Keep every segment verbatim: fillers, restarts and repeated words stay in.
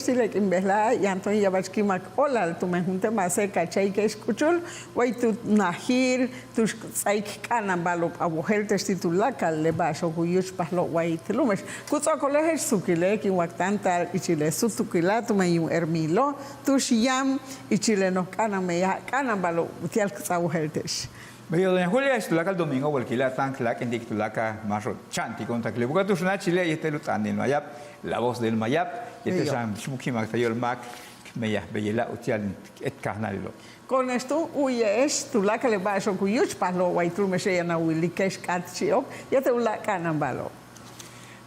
Ti' le k'iin bejla'e' yaan to'on ya'abach ki'imak óolal tumen junte' máase' ka cha'ike'ex k'uchul way tu najil tu'ux k ts'áaik k'a'ana'an ba'alo'ob a wojéelte'ex ti' tuláakal le ba'axo'ob ku yúuchpajlo'ob way t lu'ume'ex. Ku ts'o'okole' je'ex suukile' kin wa'ak táantal ichil le súutukila' tumen yuum ermilo' tu'ux yaan ichil le noj k'a'ana'an meyaja' k'a'ana'an ba'alo'ob uti'al k ts'áa a wojéelte'ex. Beyo' doña Julia, tuláakal domingo walkila' táan k láak'intik tuláakal máaxo'ob cha'antiko'on tak le buka'aj tu'ux náachile' yéetel u t'aanil Mayab, La Voz del Mayab, yéetel xan xmukimak ta yóol máak k meyaj beyela' uti'al k éet kajnáalilo'. Ko'one'ex túun u'uye'ex tuláakal le ba'axo'ob ku yúuchpajlo'ob way t lu'ume'exe' yaan a wilike'ex k'áatchi'ob yéetel uláak' k'a'ana'an ba'alo'ob.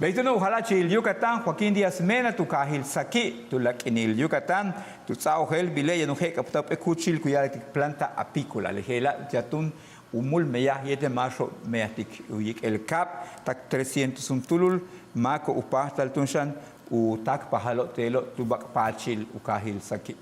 Bey túuno' u jala'achil Yucatán Joaquín Díaz Mena tu kaajil Saki'i tu láak'inil Yucatán tu ts'áa ojéeltbile' yaan u je'ek'abtaj jump'éel kúuchil ku ya'ala'al ti' planta apícola. Le je'ela' uti'al túun u múul meyaj yéetel máaxo'ob meyajtik u yik'el kaab tak trescientos juntúulul máako'ob u páajtal túun xan u táakpajalo' te'elo' tu bak' paachil u kaajil Saki'i.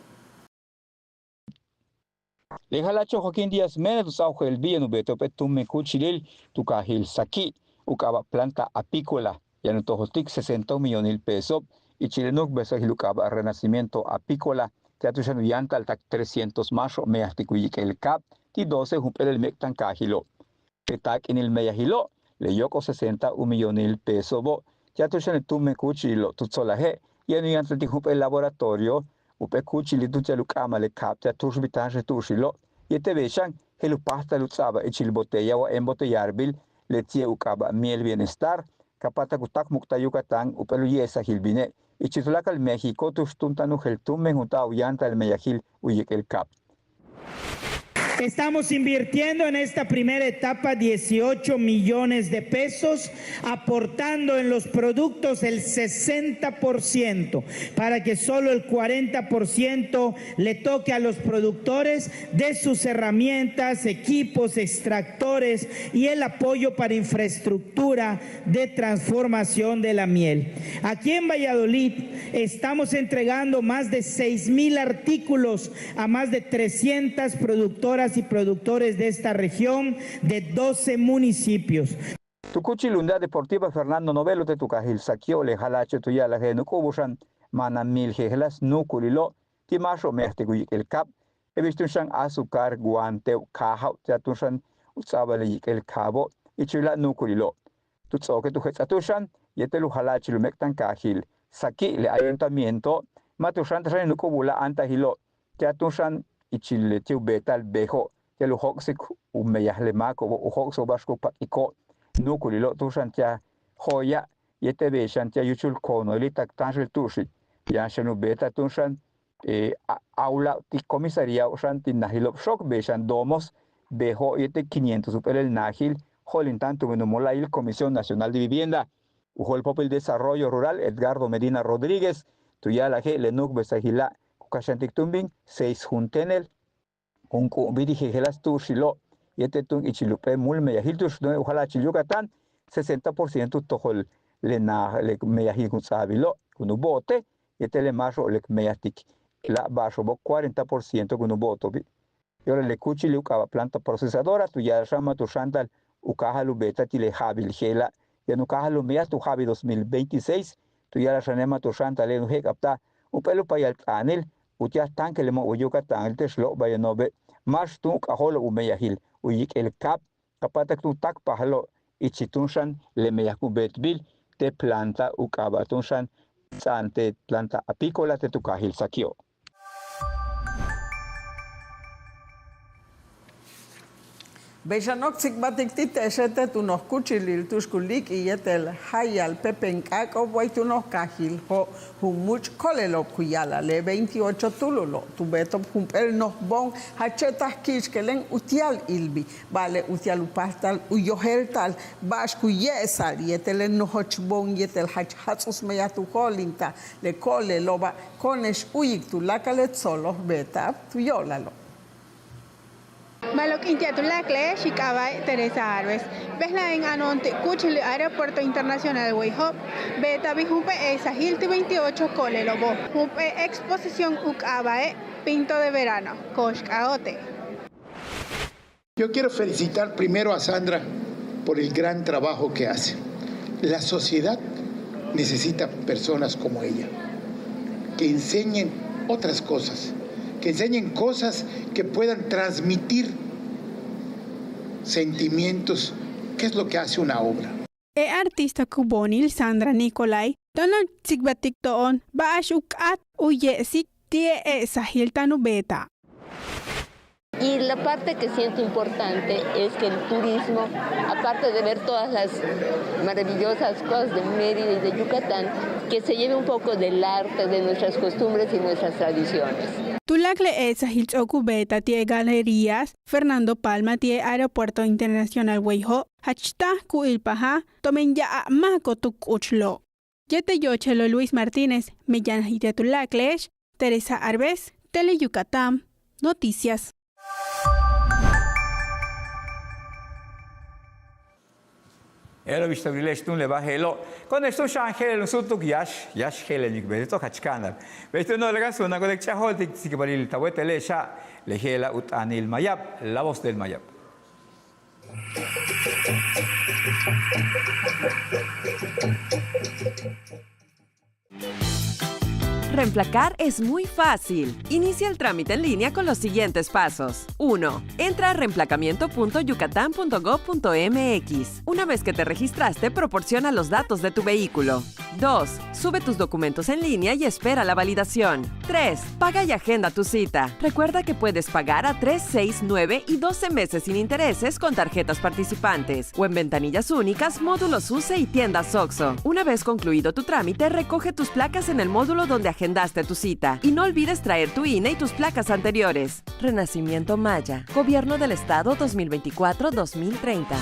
Le jala'acho' Joaquín Díaz Mena tu ts'áa ojéeltbil yaan u beeto'ob jump'éel túumben kúuchilil tu kaajil Saki'i u k'aaba' planta apícola yaan u tojoltik sesenta millonil pesob ichil le nu'ukbesajil u k'aaba' Renacimiento Apícola ti'al túun xan u yáantal tak trescientos máaxo'ob meyajtik u yik'el kaab ti' doce jump'éelel méek'tankaajilo'. Le taak'inil meyajilo' le yóok'ol sesenta u millonil pesobo' ti'al túun xan le túumben kúuchililo' tu tsolaje' yaan u yantaltik jump'éel laboratorio jump'éel kúuchilil túun ti'al u k'a'amaj le kaab ti'al túuxbil táanxel tu'uxilo' yéetel bey xan je'el u páajtal u ts'a'abal ichil botella wa embotellable leti'e' u k'aaba' Miel Bienestar ka páatak u táakmuk'taj Yucatán jump'éel u ye'esajil bine' ichil tuláakal México tu'ux túun táan u jeel túumben juntúul u yáantal meyajil u yik'el kaab. Estamos invirtiendo en esta primera etapa dieciocho millones de pesos, aportando en los productos el sesenta por ciento, para que solo el cuarenta por ciento le toque a los productores de sus herramientas, equipos, extractores y el apoyo para infraestructura de transformación de la miel. Aquí en Valladolid estamos entregando más de seis mil artículos a más de trescientas productoras y productores de esta región de doce municipios. Tu kúuchil Unidad Deportiva Fernando Novello te' tu kaajil Saki'i le jala'acho' tu ya'alaje' nuk'u'ubul xan maanab mil jejeláas nu'ukulilo' ti' máaxo'ob meyajtik u yik'el kaab je'el bix túun xan azúcar, guanteo'ob, kaajo'ob ti'al túun xan u ts'a'abal le yik'el kaabo' ichil u láak' nu'ukulilo'. Tu ts'o'oke' tu jets'aj túun xan yéetel u jala'achil u méek'tankaajil Saki'i le ayuntamiento ma' tu xáantal xan le nuk'u'ubul u láak' áantajilo' ti'al túun xan ichil leti' u beeta'al bejo' ti'al u jóok'sik u meyaj le máako'obo' u jóok'sik ba'ax ku pak'iko' nu'ukulilo' túun xan ti'al jo'oya' yéetel bey xan ti'al yúuchul koonolil tak táanxel tu'uxi' yaan xan u beeta'al túun xan awla'ab ti' comisaríao' xan ti' najilo'ob xook bey xan domos bejo' yéetel quinientos jump'éelel najil jo'olinta'an tumen u mola'ayil Comisión Nacional de Vivienda. U jo'olpóopil Desarrollo Rural Edgardo Medina Rodríguez tu ya'alaje' le nu'ukbesajila' ku kaxantik túun bin seis juntéenel junk'u'unbil ti' jejeláas tu'uxilo' yéetel túun ichil jump'éel múul meyajil tu'ux u jala'achil Yucatán sesenta por ciento u tojol le na le meyajil ku ts'a'abilo' kun u bo'ote' yéetel le máaxo'ob le meyajtik la' ba'axo'obo' cuarenta por ciento kun u bo'oto'obi'. Yóok'lal le kúuchil u k'aaba' planta procesadora tu ya'alaj xan ma' tu xáantal u káajal u beeta'al ti' le ja'abil je'ela' yaan u káajal u meyaj tu ja'abil dos mil veintiséis tu ya'alaj xane' ma' tu xáantale' u je'ek'abtaj jump'éel u payalt'aanil uti'al táankelem u Yucatán te'ex lóobbayo'obe' máax túun u k'ajóolo'ob u meyajil u yik'el kaab ka páatak túun u táakpajalo' ichil túun xan le meyaj ku beetbil te' planta u k'aaba' túun xan ts'a'an te' planta apícola te' tu kaajil Saki'o'. Bey xan nook tsikbaltik ti' te'exe' te' tu noj kúuchilil tu'ux ku líik'il yéetel jayal pepen k'áak'o'ob way tu noj kaajil Jo' jun múuch' ko'olelo'ob ku ya'ala'al le veintiocho túululo' tu beeta'al jump'éel noj boon jach che'taj ki'ichkelem uti'al ilbil ba'ale' uti'al u páajtal u yojéelta'al ba'ax ku ye'esa'al yéetel le nojoch boon yéetel jach jats'uts meyaj tu jo'olintaj le ko'olelo'oba'. Ko'one'ex u'uyik tuláakal le tsoloj beeta'ab tu yo'olalo'. Ba'alo'ob k'iin ti'al tuláakale'ex, in k'aaba'e' Teresa Alves. Bejla'e' in ano'on ti' kúuchilil Aeropuerto Internacional Weyjo'ob beeta'abil jump'éel e'esajil ti' veintiocho ko'olelo'obo', jump'éel exposición u k'aaba'e' Pinto de Verano. Ko'ox k'ajóoltech. Yo quiero felicitar primero a Sandra por el gran trabajo que hace. La sociedad necesita personas como ella. Que enseñen otras cosas, que enseñen cosas que puedan transmitir sentimientos, que es lo que hace una obra. E artista cubonil Sandra Nicolai táan u tsikbaltik to'on ba'ax u k'áat u ye'esik ti' e e'esajil táan u beeta'al. Y la parte que siento importante es que el turismo, aparte de ver todas las maravillosas cosas de Mérida y de Yucatán, que se lleve un poco del arte, de nuestras costumbres y nuestras tradiciones. Tuláakal e e'esajil ts'o'ok u beeta'al ti' e galerías Fernando Palma ti' e Aeropuerto Internacional Weyjo' jach táaj ku ilpajal to'on ya'ab máako'ob tu k'uchlo'ob. Yéetel yoochelo' Luis Martínez, meyanaj ti'al tuláakale'ex, Teresa Arbez, Tele Yucatán, Noticias. Je'elo' bix ta wilile'ex túun le ba'al je'elo'. Ko'one'ex túun xan je'el u súutuk yáax, yáax je'el u yúuchul beetik ts'o'ok jach ka'anal. Bey túuno' le ka'aj suunako' le k ch'a'ajo'oltik tsikbalil ta wéetele'exa' le je'ela' U T'aanil Mayab, La Voz del Mayab. Reemplacar es muy fácil. Inicia el trámite en línea con los siguientes pasos. Uno. Entra a reemplacamiento punto yucatán punto gov punto m x. Una vez que te registraste, proporciona los datos de tu vehículo. Dos. Sube tus documentos en línea y espera la validación. Tres. Paga y agenda tu cita. Recuerda que puedes pagar a tres, seis, nueve y doce meses sin intereses con tarjetas participantes o en ventanillas únicas, módulos U C E y tiendas OXXO. Una vez concluido tu trámite, recoge tus placas en el módulo donde agendaste tu cita y no olvides traer tu I N E y tus placas anteriores. Renacimiento Maya, Gobierno del Estado dos mil veinticuatro, dos mil treinta.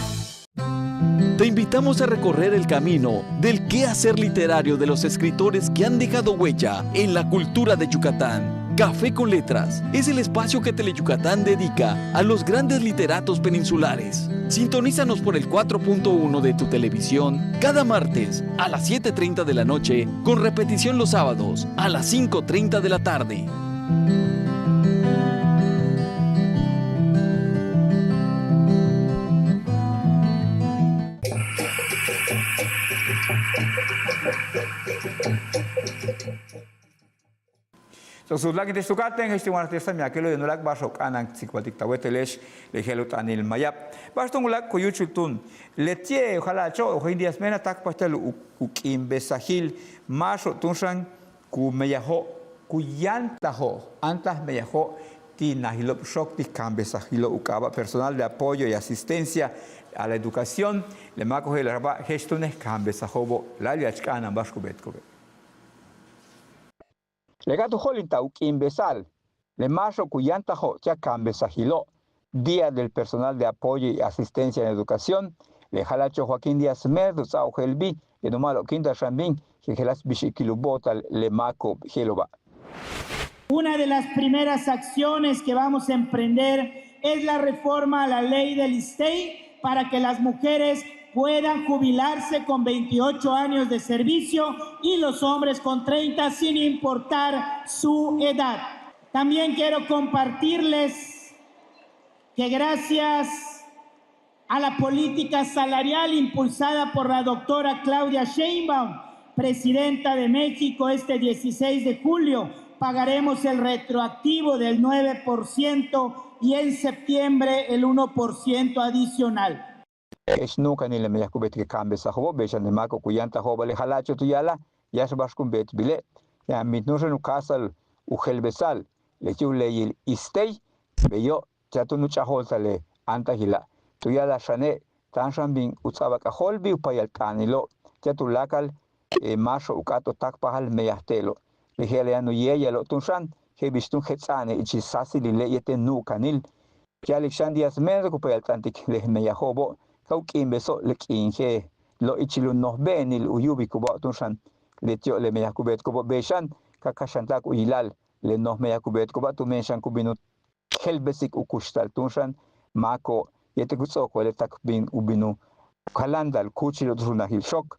Te invitamos a recorrer el camino del quehacer literario de los escritores que han dejado huella en la cultura de Yucatán. Café con Letras es el espacio que Teleyucatán dedica a los grandes literatos peninsulares. Sintonízanos por el cuatro punto uno de tu televisión cada martes a las siete treinta de la noche, con repetición los sábados a las cinco treinta de la tarde. Ts'o'ok u láak'intix tu ka'atéen je'ex tin wanaj ti'al yaan u yila'al ba'axo'ob k'a'ana'an k tsikbaltik ta wéetele'ex le je'el U T'aanil Mayab. Ba'ax túun uláak' ku yúuchul túun leti'e' u jala'acho' Joaquín Díaz Mena táakpajtal u k'iimbesajil máaxo'ob túun xan ku meyajo'ob, ku yantajo'ob, áantaj meyajo'ob ti' najilo'ob xook ti' kaambesajilo'ob u k'aaba' personal de apoyo y asistencia a la educación. Le máako'ob je'ela' ba'ax je'ex túune' kaambesajo'obo', láayli' jach k'a'ana'an ba'ax ku beetiko'obe'. Le ka tu jo'olinta'al u k'iimbesa'al le máaxo'ob ku yantajo'ob ti' a kaambesajilo'ob, Día del Personal de Apoyo y Asistencia en Educación, le jala'acho' Joaquín Díaz Mena tu ts'áaj u je'elbil, yaan u ma'alobkinta'al xan bin jejeláas bix ikil u bo'otal le máako'ob je'elo'oba'. Una de las primeras acciones que vamos a emprender es la reforma a la ley del ISTEI para que las mujeres puedan jubilarse con veintiocho años de servicio y los hombres con treinta, sin importar su edad. También quiero compartirles que gracias a la política salarial impulsada por la doctora Claudia Sheinbaum, presidenta de México, este dieciséis de julio pagaremos el retroactivo del nueve por ciento y en septiembre el uno por ciento adicional. Je'ex nu'ukanil le meyaj ku beetik kaambesajo'obo', bey xan le máako'ob ku yantajo'oba' le jala'acho' tu ya'alaj yáax ba'ax kun beetbile', yaan bin túun xan u káajsa'al u jelbesa'al leti'e' u leyil ISTEI, beyo' ti'al túun u ch'a'ajo'olta'al le áantajila'. Tu ya'alaj xane' táan xan bin u ts'a'abal k'ajóoltbil u payalt'aanilo'ob ti'al tuláakal máaxo'ob u k'áato'ob táakpajal meyaj te'elo'. Le je'ela' yaan u yéeyalo'ob túun xan je'el bix túun jets'a'ane' ichil sáasilile' yéetel nu'ukanil. Ku ya'alik xan Díaz Mena ku payalt'antik le meyajo'obo' ka u k'iimbeso'ob le k'iin je'elo' ichil u nojbe'enil u yu'ubikuba'ob túun xan leti'ob le meyaj ku beetiko'obo', bey xan ka kaxanta'ak u yila'al le noj meyaj ku beetiko'oba' tumen xan ku bin u jelbesik u kuxtal túun xan máako'ob yéetel ku ts'o'okole' tak bin u bin u kaláanta'al kúuchilo'ob tu xunajil xook.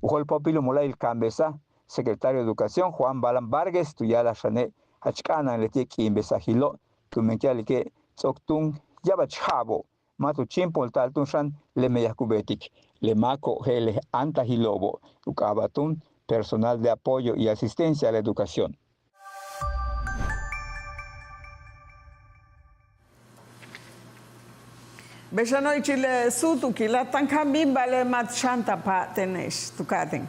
U jo'olpóopil u mola'ayil kaambesaj, secretario de Educación, Juan Balam Vargas, tu ya'alaj xane' jach k'a'ana'an leti'e' k'iimbesajilo', tumen ku ya'alike' ts'o'ok túun ya'abach ja'abo'ob ma' tu chíimpolta'al túun xan le meyaj ku beetik le máako'ob je'el le áantajilo'obo' u k'aaba' túun personal de apoyo y asistencia a la educación. Bey xano' ichil le súutukil a táan k janbíin ba'ale' ma' t xáan ta pa'ate'ene'ex tu ka'atéen.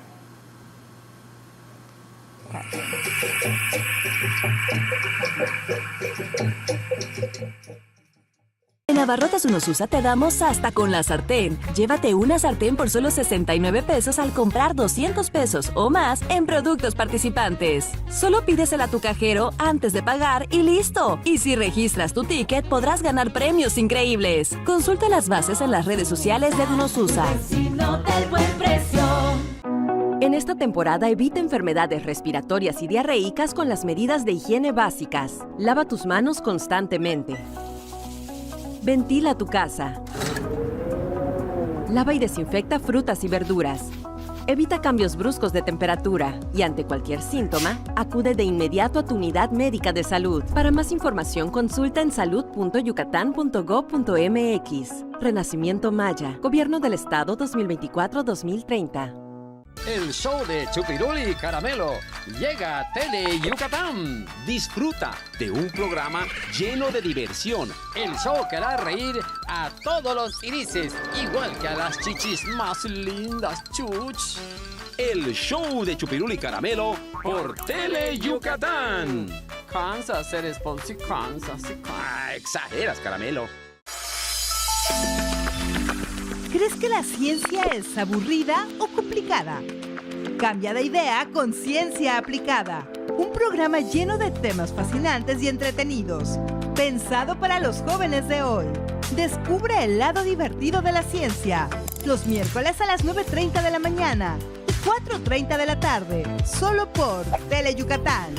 En Abarrotes Unosusa te damos hasta con la sartén. Llévate una sartén por solo sesenta y nueve pesos al comprar doscientos pesos o más en productos participantes. Solo pídesela a tu cajero antes de pagar y listo. Y si registras tu ticket, podrás ganar premios increíbles. Consulta las bases en las redes sociales de Unosusa. Vecino del buen precio. En esta temporada evita enfermedades respiratorias y diarreicas con las medidas de higiene básicas. Lava tus manos constantemente. Ventila tu casa. Lava y desinfecta frutas y verduras. Evita cambios bruscos de temperatura y, ante cualquier síntoma, acude de inmediato a tu unidad médica de salud. Para más información, consulta en salud punto yucatán punto gob punto m x. Renacimiento Maya, Gobierno del Estado dos mil veinticuatro, dos mil treinta. El show de Chupirul y Caramelo llega a Tele Yucatán. Disfruta de un programa lleno de diversión. El show que hará reír a todos los irises, igual que a las chichis más lindas, chuch. El show de Chupirul y Caramelo por Tele Yucatán. Kansas, eres Ponzi, Kansas, sí, Kansas. Ah, exageras, Caramelo. ¿Crees que la ciencia es aburrida o complicada? Cambia de idea con Ciencia Aplicada, un programa lleno de temas fascinantes y entretenidos, pensado para los jóvenes de hoy. Descubre el lado divertido de la ciencia, los miércoles a las nueve treinta de la mañana y cuatro treinta de la tarde, solo por Tele Yucatán.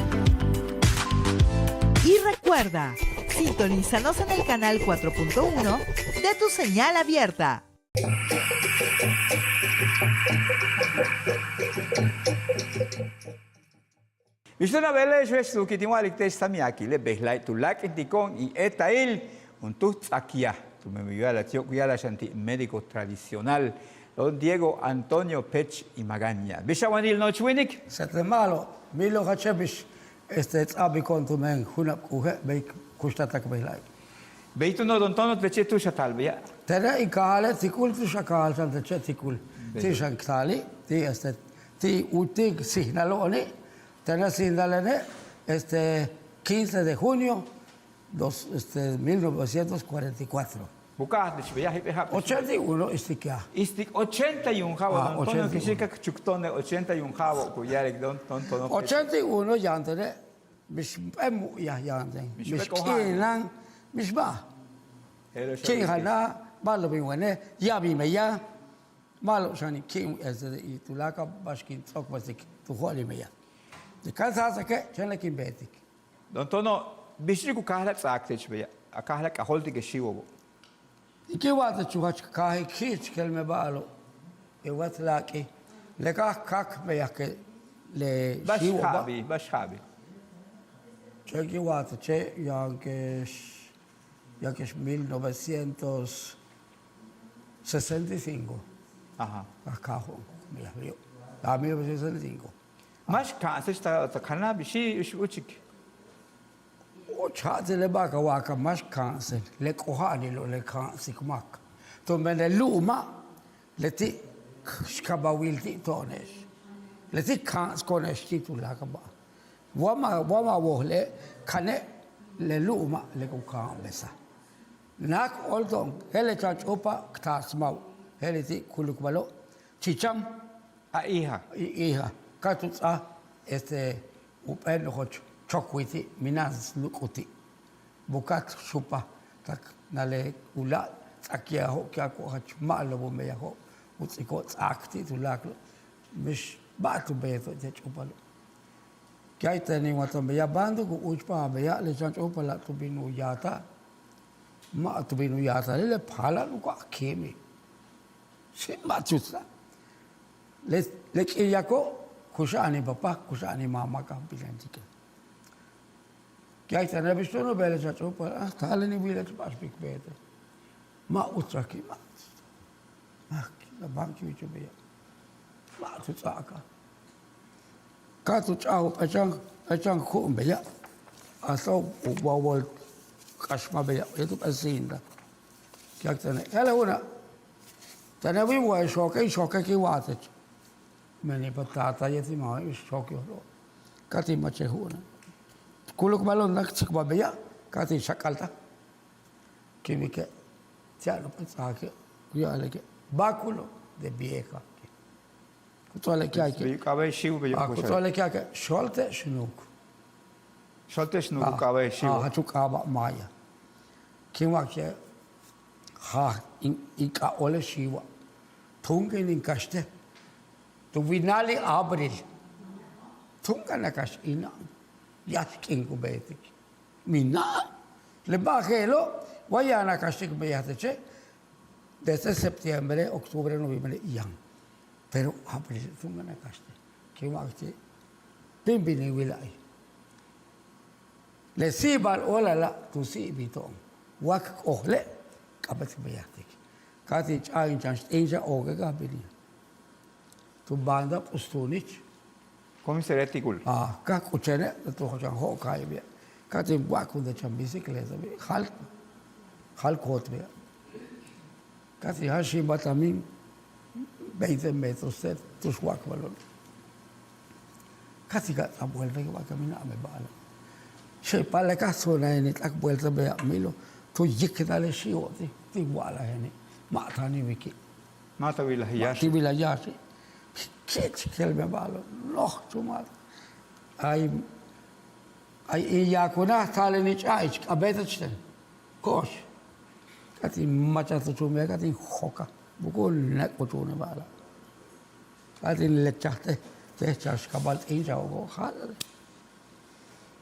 Y recuerda, sintonízanos en el canal cuatro punto uno de tu señal abierta. Bix túun a beele'ex, we'ex tuukil tin wa'alik te'ex táan u ya'akile' bejla'e' tu láak'intiko'on in éeta'il juntúul ts'akyaj tumen u ya'ala'al ti'ob ku ya'ala'al xan ti' médico tradicional, don Diego Antonio Pech y Magaña. Bix a wanil nojoch wíinik? Séet le ma'alob, miloja'ache' bix este ts'a'abiko'on tumen junab k'uje' bey kuxtal tak bejla'e'. Bey túuno' don Tono, teche' tu'ux a taal beya'. Tene' in kaajale' Tikul, tu'ux a kaajal xan teche' Tikul. Ti' xan k taali' ti' este ti' u ti' k sijnalo'oni'. Tene' sijnalene' este quince de junio dos este mil novecientos cuarenta y cuatro. Buka'aj te'ex beya', ji'pe' ja'ab te'ex? Ochenta y uno istik ya. Istik ochenta y uno ja'abo', don Tono, kixi' ka k chukto'one' ochenta y uno ja'abo' ku ya'alik don Tono. Ochenta y uno yaan tene' mix jump'éel mu'uyaj yaan ten, mix k'i'inan, mix ba'al. Ki'in janal ba'alo'ob in wene', ya'ab in meyaj. Ma'alob xan in ki'in este tuláakal ba'ax kin ts'o'okbesik tu jo'ol in meyaj. Kan sáatsake' chéen le kin beetik. Don Tono, bix ku kaajal a ts'áak te'ex beya', a kaajal a k'ajóoltik le xíiwo'obo'? Kin wa'al te'ex u jach kaajik ji'ichkelem le ba'alo'ob, le wats láak'il, le ka k káak' beyaj le xíiwo'oba'. Ba'ax ja'abil, ba'ax ja'abil. Chéen kin wa'al te'ex yaan kex yaan kex mil novecientos sesenta y cinco. Ajá. Ka k káajo'on beyaj beyo'. Mil novecientos sesenta y cinco. Máax ka'anse'ex ta, ta k janal bixi' u úuchik. Úuch ja'atsil le ba'al ka wa'alika' máax ka'ansel, le k'oja'anilo' le ka'ansik máak. Tumen le lu'uma' leti' x kabawil ti' to'one'ex. Leti' ka'ansiko'one'ex ti' tuláakal ba'al. Wa ma', wa ma' wojle'e' kane' le lu'uma' le ku ka'anbesaj. Nak óol to'on je'el le chan ch'úupal k taasmao', je'el leti' kulukbalo', chichan. A ija. I ija. Ka tu ts'áaj este jump'éel nojoch chokwil ti', mina'an sluk'ul ti'. Buka'aj t xupaj tak nale' uláak' ts'akyajo'ob, ki'ako'ob jach ma'alob u meyajo'ob, u ts'iko'ob ts'áak ti' tuláakalo'. Mix ba'al tu beeto'ob ti' ch'úupalo'. Ki'a'ay ten in wa'al to'on beya', ba'ax ku úuchpajal beya', le chan ch'úupala' tu bin u yaatal. Ma' tu bin u yaatal le paalal u ka'aj kíimil. Sí, ma' tu ts'áaj. Le, le k'iin yako' kuxa'an in papá, kuxa'an in mamá ka bilen chike'. Ki'a'ay tene' bix túun u beele'ex a ch'úupal, a taalen in wilech ba'ax bik beete'. Ma' u ts'aaki', ma'. Ma' ki, ma' ki wicho beya'. Ma' tu ts'a'akal. Ka tu ch'a'aj u p'éechal, p'éechal ju'un beya'. Hasta u wawol k'axmaj beya', yéetel u p'éel cinta. Kin wa'ak tene', je'el ju'una', tene' bin wa in xooke', in xooke' kin wa'al tech. Mene' pa taata yéetel mamá in xook yo'oloo'. Ka ti' mach ju'una'. Kuluk ba'alo'on nak tsikbal beya', ka ti' xak'altaj. Kin wilik tia'ano'ob ts'aake', ku ya'alike' báculo de vieja. Ku ts'o'okole' kin wa'alike', ku ts'o'okole' kin wa'alike' xolte'ex nuuk. Xolte'ex nuuk u k'aaba'e' xiiwo'. Jach u k'aaba' maaya. Kin wa'alike' jaaj in k'aj óole' xiiwa'. Túun k'iin in kaxtej tu winalil abril. Túun k'a'ana'an kaxt in na'an. Yáax k'iin ku beetik. Mina'an. Le ba'al je'elo' wa yaan a kaxtik beyaj teche'. Desde septiembre, octubre, noviembre yaan. Pero abril túun k'a'ana'an kaxtik. Kin wa'alike' bin bin in wila'e'. Le si'ibal óolala' tu si'ibil to'on wa k ojele' k'a'abéet k beyajtik. Ka ti' ch'a'aj in chan xt'in xan ook'e' ka bin tu banda p'ustuunich. Komisaría Ticul. Ka k'uchene' tu chan jo'ol kaaye' beya'. Ka ti' wa'ak junte chan bicicleta beya'. Jal, jal koot beya'. Ka ti' jach xíimbal también veinte metros te' tu'ux wa'akbalo'on. Ka ti' ka ts'áaj vuelta kin wa'alike' mina'an ba'alo'. Xe'p'alal ka suunaj in t'ak vuelta beya' Milo tu yiknal le xiiwo' ti' tin wa'alajeni'. Ma' táan in wiki'. Ma' ta wilaj yáax. Ti' wilaj yáaxi'. Ki'ichkel me ba'alo'. Noj chumal. Ay, ay in yaak unaj taalen in ch'a'ich k'a'abéetech ten. Ko'ox. Ka tin machaj tu chuumil ka tin jokaj buk'ul na'ak u chu'unil ba'ala'. Ka tin lechaj te' te' chan xkabal t'in chan ooko' ja'ale'.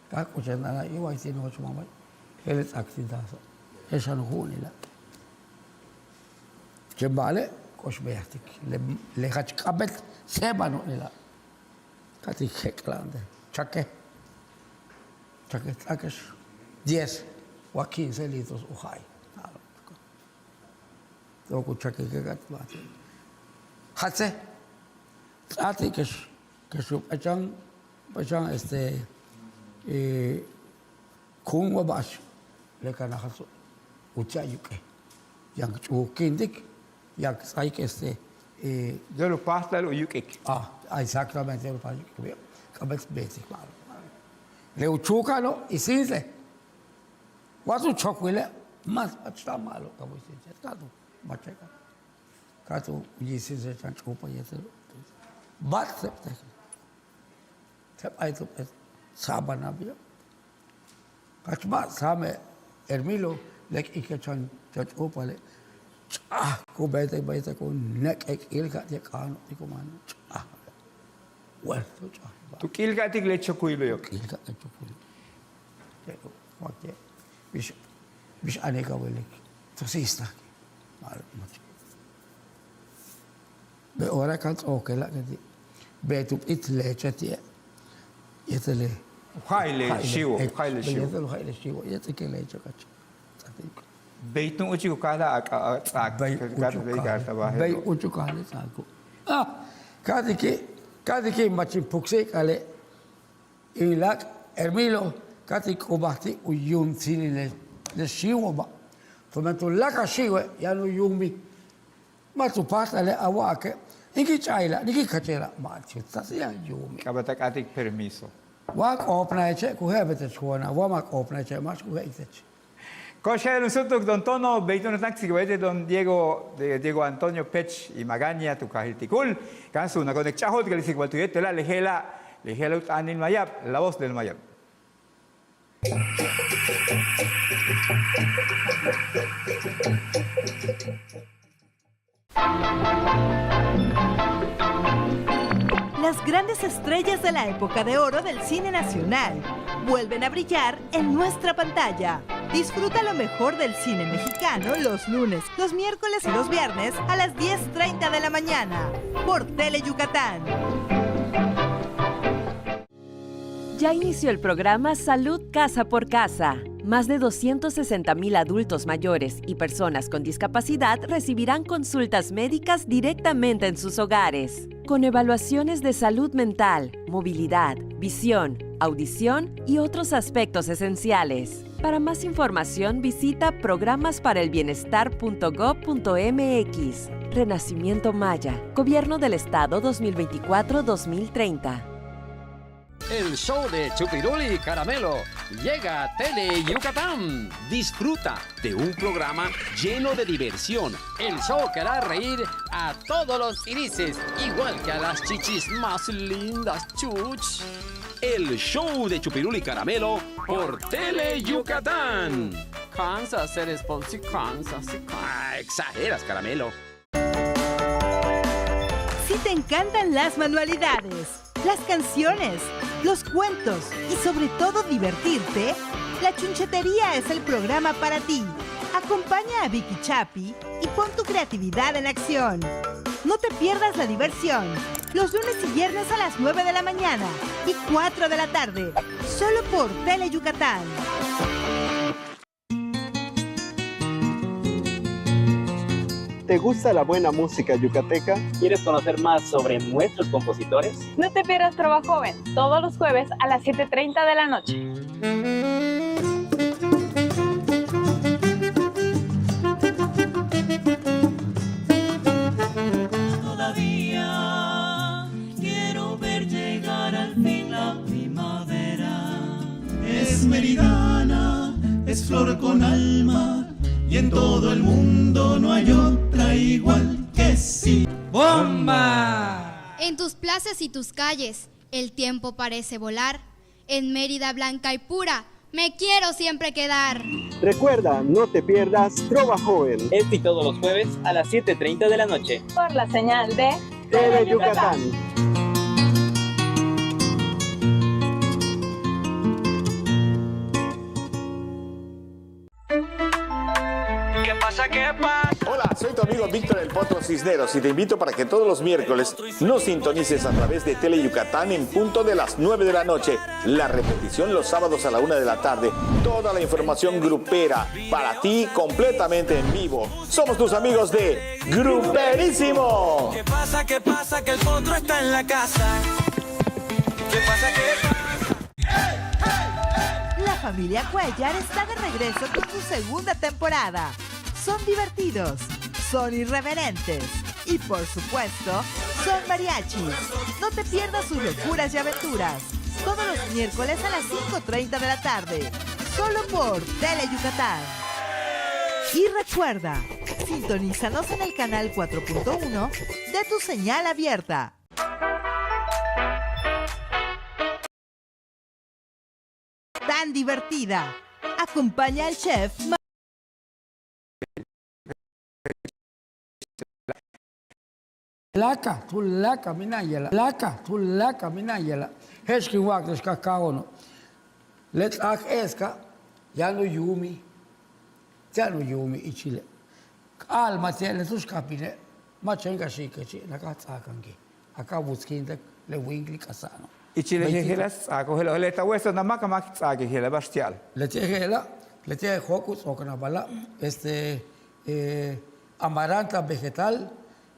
Ka k'ucha'an t'aana' i way ti' nojoch mamay je'el ts'aak tin taasa'. Je'ex xan u ju'unila'. Chéen ba'ale' ko'ox beyajtik le jach k'a'abéet séebano'onila'. Ka tin jek'la'an te' chakej. Chakej ts'áakex diez wa quince litros u ja'ay. To'on ku chakike' ka ti' ba'al. Jatsej. Ts'áatike'ex kex u p'éecha'an p'éecha'an este kun wa ba'ax le kanajatso' utia'an yúuk'e'. Yaan k ch'uukintik yaan k ts'áaik este. Yóol u páajtal u yúuk'ik. Exactamente, yóol u páajtal u yúuk'ik. K'a'abéet beetik ba'al. Le u chuuka'ano' i síinse'. Wa tu chokwile' mas mach táan ma'alob ka bu i síinse' ka tu mache' ka tu yil síinse' chan ch'uupaj yéetel ba'ax septej. Te' b'ay tu p'éet sábana b'ay. Jach ma' sáame' Hermilo le k ike' chan ch'uupale' ch'a'aj ku beetik beetik u nek'e' k'iil ka ti' k'aano'ob ti' ku máan ch'a'aj. Bueno tu ch'a'aj. Tu k'iil ka'atik le chokuyil beyo'. K'iil ka'atik chokuyil. Bix bix anik a wilik tu síistajki'. Ma'alob mach. Be'ora ka ts'o'okela' ka ti' beet u p'íit leche ti'e' yéetel le u ja'il le xiiwo', u ja'il le xiiwo'. Yéetel u ja'il le xiiwo' yéetel ke leche kach. Bey túun úuchik u kaalaj a ts'aak. Bey úuchik u kaalaj ts'aako'. Ka ti' ki' ka ti' ki' mach in puksi'ik'ale' in láak' Hermilo ka ti' k'ubaj ti' u yuumtsil le xiiwo'oba'. Tumen tuláakal xiiwe' yaan u yuumil. Ma' tu páajtale' a wa'ake' in kin ch'a'ila' in kin kachela' ma' tu taas yaan yuumil. K'a'abéet a k'áatik permiso. Wa k'ojopnajeche' ku je'el tech ju'una' wa ma' k'ojopnajeche' máax ku je'el tech. Ko'ox je'el u súutuk don Tono bey túun u táan k tsikbalte' don Diego Diego Antonio Pech y Magaña tu kaajil Ticul. Káaj suunako'on k ch'a'ajo'ob k tsikbalt u yéetela' le je'ela' le je'ela' u t'aanil Mayab, La Voz del Mayab. Las grandes estrellas de la época de oro del cine nacional vuelven a brillar en nuestra pantalla. Disfruta lo mejor del cine mexicano los lunes, los miércoles y los viernes a las diez treinta de la mañana por Tele Yucatán. Ya inició el programa Salud Casa por Casa. Más de doscientos sesenta mil adultos mayores y personas con discapacidad recibirán consultas médicas directamente en sus hogares, con evaluaciones de salud mental, movilidad, visión, audición y otros aspectos esenciales. Para más información visita programas para el bienestar punto gob punto m x. Renacimiento Maya, Gobierno del Estado dos mil veinticuatro, dos mil treinta. El show de Chupirul y Caramelo llega a Tele Yucatán. Disfruta de un programa lleno de diversión. El show que hará reír a todos los irises, igual que a las chichis más lindas, chuch. El show de Chupirul y Caramelo por Tele Yucatán. Kansas, eres Ponzi, Kansas, sí, Kansas. Ah, exageras, Caramelo. Si te encantan las manualidades, las canciones, los cuentos y sobre todo divertirte, La Chunchetería es el programa para ti. Acompaña a Vicky Chapi y pon tu creatividad en acción. No te pierdas la diversión, los lunes y viernes a las nueve de la mañana y cuatro de la tarde, solo por Tele Yucatán. ¿Te gusta la buena música yucateca? ¿Quieres conocer más sobre nuestros compositores? No te pierdas Trova Joven, todos los jueves a las siete treinta de la noche. Todavía quiero ver llegar al fin la primavera. Es meridana, es flor con alma, y en todo el mundo no hay otra igual que sí. ¡Bomba! En tus plazas y tus calles, el tiempo parece volar. En Mérida blanca y pura, me quiero siempre quedar. Recuerda, no te pierdas Trova Joven. Este y todos los jueves a las siete treinta de la noche. Por la señal de Tele Yucatán. ¿Qué pasa? ¿Qué pasa? Hola, soy tu amigo Víctor el Potro Cisneros y te invito para que todos los miércoles nos sintonices a través de Tele Yucatán en punto de las nueve de la noche. La repetición los sábados a la una de la tarde. Toda la información grupera para ti completamente en vivo. Somos tus amigos de Gruperísimo. ¿Qué pasa? ¿Qué pasa? Que el Potro está en la casa. ¿Qué pasa? ¿Qué pasa? La familia Cuellar está de regreso con su segunda temporada. Son divertidos, son irreverentes y, por supuesto, son mariachis. No te pierdas sus locuras y aventuras. Todos los miércoles a las cinco treinta de la tarde, solo por Tele Yucatán. Y recuerda, sintonízanos en el canal cuatro punto uno de tu señal abierta. Tan divertida. Acompaña al chef Ma- Láakal, tuláakal mina'an yela', láakal, tuláakal mina'an yela'. Je'ex kin wa'alik te'ex ka ka'ono'. Le t'aak e'es ka, yaan u yuumil. Ti'al u yuumil ichile'. K'a'al ma' ti'al le tu'ux kaajpine', ma' chéen ka xi'ikechi', láakal ts'aakan ki'. Ka wutskintik le wíinkil k'asa'ano'. Ichile' je'ela' ts'aako', je'ela' le ta we'esa'an máak, máak ts'aaki' je'ela', ba'ax ti'al. Leti'e' je'ela', leti'e' jóok'ol u ts'o'oknabala', este, eh, Amaranta Vegetal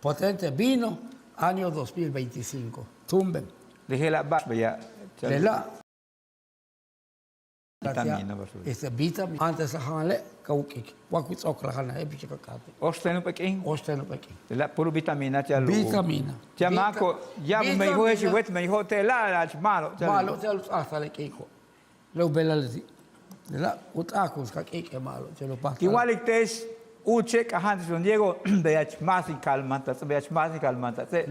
Potente Vino, año dos mil veinticinco. Túumben. Le je'ela' ba'ax beya'. Lela' Vitamina, ba'ax. Este, vitamina. Antes a jaanle' ka wuk'ik. Wa ku ts'o'okol a jaanal, je'el bix ka k'áate'. Óoxten jump'éel k'iin. Óoxten jump'éel k'in. Lela' puro vitamina ti'al u. Vitamina. Ti'al máako', ya'ab u meyajo', je'ex u wéet meyajo', te'ela' jach ma'alob. Ma'alob ti'al u ts'áajtal le k'iiko'. Le u beelal leti'. Lela' u t'aakul ka k'iik'e' ma'alob ti'al u páajtal. Kin wa'alik te'ex, úuche' k'aja'an ti' Don Diego, bey jach máasil ka'al mantats'e', bey jach máasil ka'al mantats'e'.